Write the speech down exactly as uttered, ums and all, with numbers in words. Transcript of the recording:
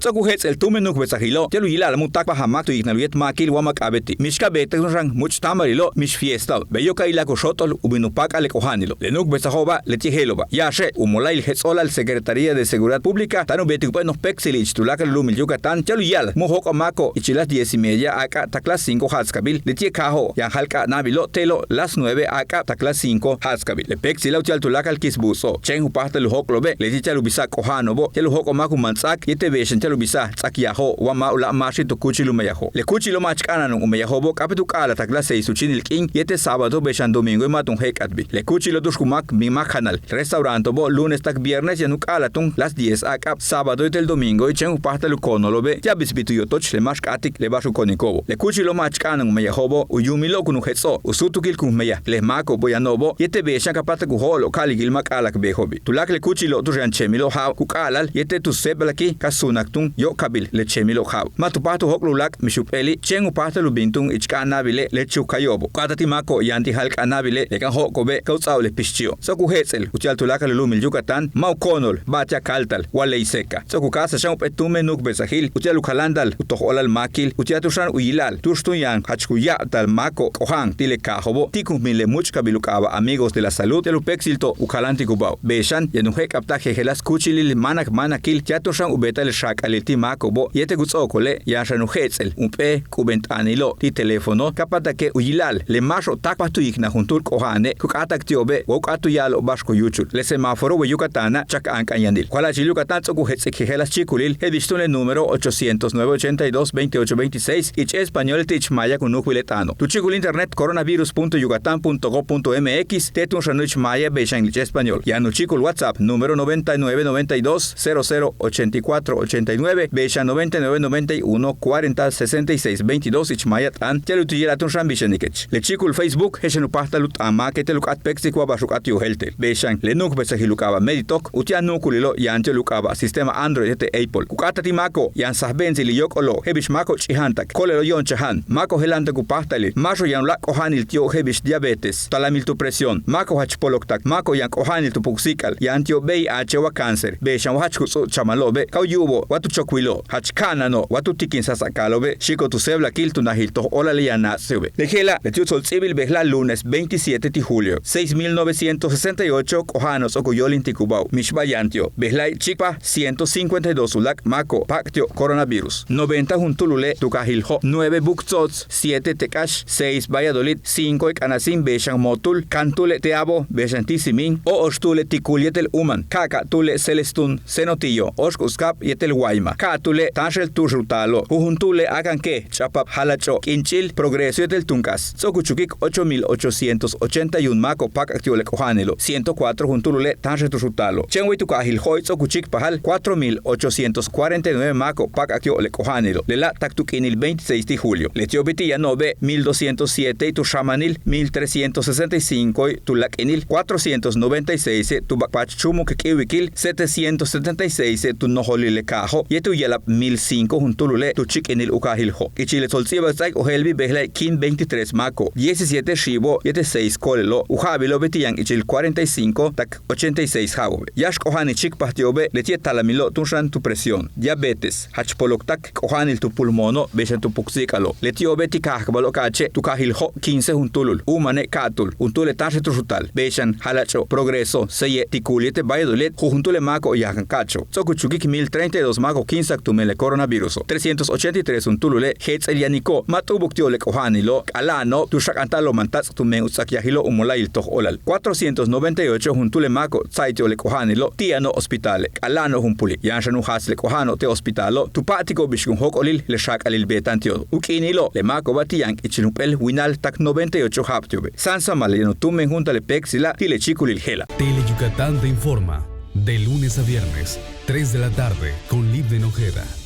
Ts'o'ok u jets'el tumen nu'ukbesajilo' ti'al u yila'al ma' u táakpaj a máak tu yiknal u yéet máakil wa ma' k'a'abéeti'. Mix ka beetaj túun xan múuch' táambalilo' mix fiestao'. Beyo' ka yila'ak u xóot'ol u bin u páak'al le k'oja'anilo'. Le nu'ukbesajo'oba' leti'e' je'elo'oba'. Yáaxe' u mola'ayil jets'o'olal Secretaría de Seguridad Pública táan u beetik jump'éel noj péektsili' ich tuláakal u lu'umil Yucatán ti'al u yila'al ma' u jóok'ol máako' ichil las diez y media áak'ab tak las cinco ja'atskabil. Leti'e' kaajo' yaan jalk'a'anabilo' te'elo' las nueve áak'ab tak las cinco ja'atskabil. Le péektsila' uti'al tuláakal kisbuuts'o' chéen u páajtal u jóok'olo'obe' leti' ti'al u bisa'al k'oja'ano'obo' ti'al u jóok'ol máak u mantz áak yéetel beey xan ti'al u bisa'al ts'akyaajo' wa ma' u láak' máaxil tu kúuchil u meyajo'. Le kúuchilo' ma' jach k'a'ana'an u meyajo'obo' k'a'abéet u ka'alal tak las seis u chíinil k'iin yéetel sábado beey xan domingo ma' túun je'ek'atbil. Le kúuchilo' tu'ux ku máak bin máak janal restauranto'obo' lunes tak viernes yaan u ka'alal túun las diez áak'ab sábado yéetel domingo chéen u páajtal u koonolo'obe' ti'al bisbil tu yotoch le máax k'áatik le ba'ax u kooniko'obo'. Le kúuchilo' ma' jach k'a'ana'an u meyajo'obo' u yuumilo'ob kun u jets'o' u súutukil kun meyaj le máako'ob yano'obo' yéetel beey xan ka páatak u jo'olol ka'alikil ma' k'a'ala'ak beejo'obi'. Tuláakal le kúuchilo' tu'ux yaan chéemilo'ob ja'ab ku ka'alal yéetel tu séeblaki ka suunak túun yóok'olil le chéemilo'ob ja'ab. Ma' tu páajtal u jóok'lal u láak' mix jump'éeli' chéen u páajtal u bin túun ich k'a'anabile' le chukukayo'obo'. U k'áataj ti' máako'ob yaan ti' jalk'a'anabile' le kéen jóok'o'obe' ka u ts'a'abal le pixchi'o'. Ts'o'ok u jets'el uti'al tuláakal u lu'umil Yucatán ma' u koonol ba'al ti'al kaaltal wa ley seca. Ts'o'ok u ka'astal xan jump'éel tumen nu'ukbesajil uti'al u kaláanta'al u toj óolal máakil uti'al túun xan u yila'al tu'ux túun yaan jach ku ya'abtal máako'ob k'oja'an ti' le kaajo'obo' ti' ku bin le múuch'kabil u k'aaba' Amigos de la Salud ti'al u péektsilo' u kaláantikubao'ob. Beey xan yaan u je'ek'abtal jejeláas kúuchilil máanak máanakil ti'al túun xan u beeta'al le xaak'alil ti' máako'obo' yéetel ku ts'o'okole' yaan xan u jets'el jump'éel k'uben t'aanilo' ti' teléfono ka páatake' u yila'al le máaxo'ob táakpaj tu yiknal juntúul k'oja'ane' ku k'áatak ti'obe' wa u k'áat u ya'alo'ob ba'ax ku yúuchul. Le semáforo wey Yucatána' chak k'a'ank'a'an yanil. Ku jala'achil Yucatán ts'o'ok u jets'ik jejeláas chíikulil je'el bix túun le número ochocientos nueve ochenta y dos veintiocho veintiséis ich español ti' ich maaya ku nu'ukbil le t'aano'. Tu chíikul internet coronavirus punto yucatán punto gov punto mx te' túun xan u ich maaya beey xan ich español. Yaan u chíikul WhatsApp número noventa y nueve noventa y dos cero cero ochenta y cuatro ochenta y nueve beey xan noventa y nueve noventa y uno cuarenta sesenta y seis veintidós ich maaya t'aan ti'al u tu yila'al túun xan bix yanikech. Le chíikul Facebook je'el xan u páajtal u t'aan máak yéetel u k'áat péektsik wa ba'ax u k'áat u yojéeltel. Beey xan le nu'ukbesajil u k'aaba' Meditok uti'al nu'ukulilo' yaan ti'al u k'aaba' sistema Android yéetel Apple. Ku k'áataj ti' máako'ob yaan sajbe'entsilil yóok'olo'ob je'el bix máako'ob ch'ija'antak ko'olelo'ob yo'on chaja'an máako'ob jeláanta'ak u páajtalil máaxo'ob yaan u láak' k'oja'anil ti'ob je'el bix diabetes talamil tu presión máako'ob jach poloktak máako'ob yaan k'oja'anil tu puksi'ik'al yaan ti'ob VIH wa cáncer. Beey xan wa jach ku ts'u'ub chamalo'obe' ka u yu'ubo'ob wa tu chokwilo'ob jach ka'ana'ano'ob wa tu tikin sasa'akalo'obe' xi'iko'ob tu séeblakil tu najil toj óolale' yaan naats'o'obe'. Le je'ela' leti' u ts'o'ob ts'íibil bejla'e' lunes veintisiete ti' julio seis mil novecientos sesenta y ocho k'oja'ano'ob ts'o'ok u yóolintikubao'ob mixba'al yaan ti'ob. Bejla'e' chíikpaj ciento cincuenta y dos u láak' máako'ob páak' ti'ob coronavirus. Noventa juntúulule' tu kaajil Jo', nueve Buk Tso'ots, siete Tek'ax, seis Valladolid, cinco K'anasín beey xan Mootul, kantúule' Teabo beey xan Tisimiin, o'oxtúule' Tikul yéetel Uman, ka'aka'túule' Celestún, Cenotillo, óoxk'uskab yéetel Guaymas, ka'atúule' táanxel tu'ux u taalo', jujuntúule' Akanke, Ch'apab, Jalach'o', K'inch'il, Progreso yéetel Tunk'as. Ts'o'ok u chukik ocho mil ochocientos ochenta y un máako'ob páak'ak ti'ob le k'oja'anilo'. Ciento cuatro juntúulule' táanxel tu'ux u taalo'. Chéen wey tu kaajil Jo'oy ts'o'ok u chíikpajal cuatro mil ochocientos cuarenta y nueve máako'ob páak'ak ti'ob le k'oja'anilo'. Lela' tak tu k'iinil veintiséis ti' julio. Leti'ob beetí' yano'obe' mil doscientos siete tu xamanil, mil trescientos sesenta y cinco tu lak'inil, cuatrocientos noventa y seis tu bak'pach chúumuk k'íiwikil, setecientos setenta y seis tu nojolil le kaajo' yéetel u ya'alab mil cinco juntúulule' tu chíik'inil u kaajil Jo'. Ichil le tsolts'íibal ts'áaik ojéelbil bejla'e' kin veintitrés máako'ob, diecisiete xiibo' yéetel seis ko'olelo'. U ja'abilo'ob beetí' yaan ichil cuarenta y cinco tak ochenta y seis ja'abo'obe'. Yáax k'oja'anil chíikpaj ti'obe' leti'e' talamilo' túun xan tu presión, diabetes, jach poloktak k'oja'anil tu pulmono' beey xan tu puksi'ik'alo'. Leti'obe' ti' kaajkabalo' ka'ache' tu kaajil Jo' quince juntúulul, Umane' ka'atúul, juntúule' táanxel tu'ux u taal, beey xan Jalach'o', Progreso, Seye', Tikul yéetel Valladolid, jujuntúule' máako'ob yaan ka'acho'. Ts'o'ok u chukik mil treinta y dos máako'ob kíimsak tumen le coronaviruso'. Trescientos ochenta y tres juntúulule' jets'el yaniko'ob ma' t'u'ubuk ti'ob le k'oja'anilo', k'ala'ano'ob tu xak'anta'al u mantats' tumen u ts'akyajilo'ob u mola'ayil toj óolal. Cuatrocientos noventa y ocho juntúule' máako'ob tsa'ay ti'ob le k'oja'anilo' ti' yano'ob hospitale', k'ala'ano'ob jumpuli'. Yaan xan u jaas le k'oja'ano'ob te' hospitalo' tu pa'atiko'ob bix kun jóok'olil le xaak'alil beeta'an ti'ob. U k'iinilo'ob le máako'oba' ti' yaan ichil jump'éel winal tak noventa y ocho ja'ab ti'obe'. Sáansamal yaan u tumen junta'al le péektsila' ti' le chíikulil je'ela'. Tele Yucatán te informa de lunes a viernes, tres de la tarde, con Livden Ojeda.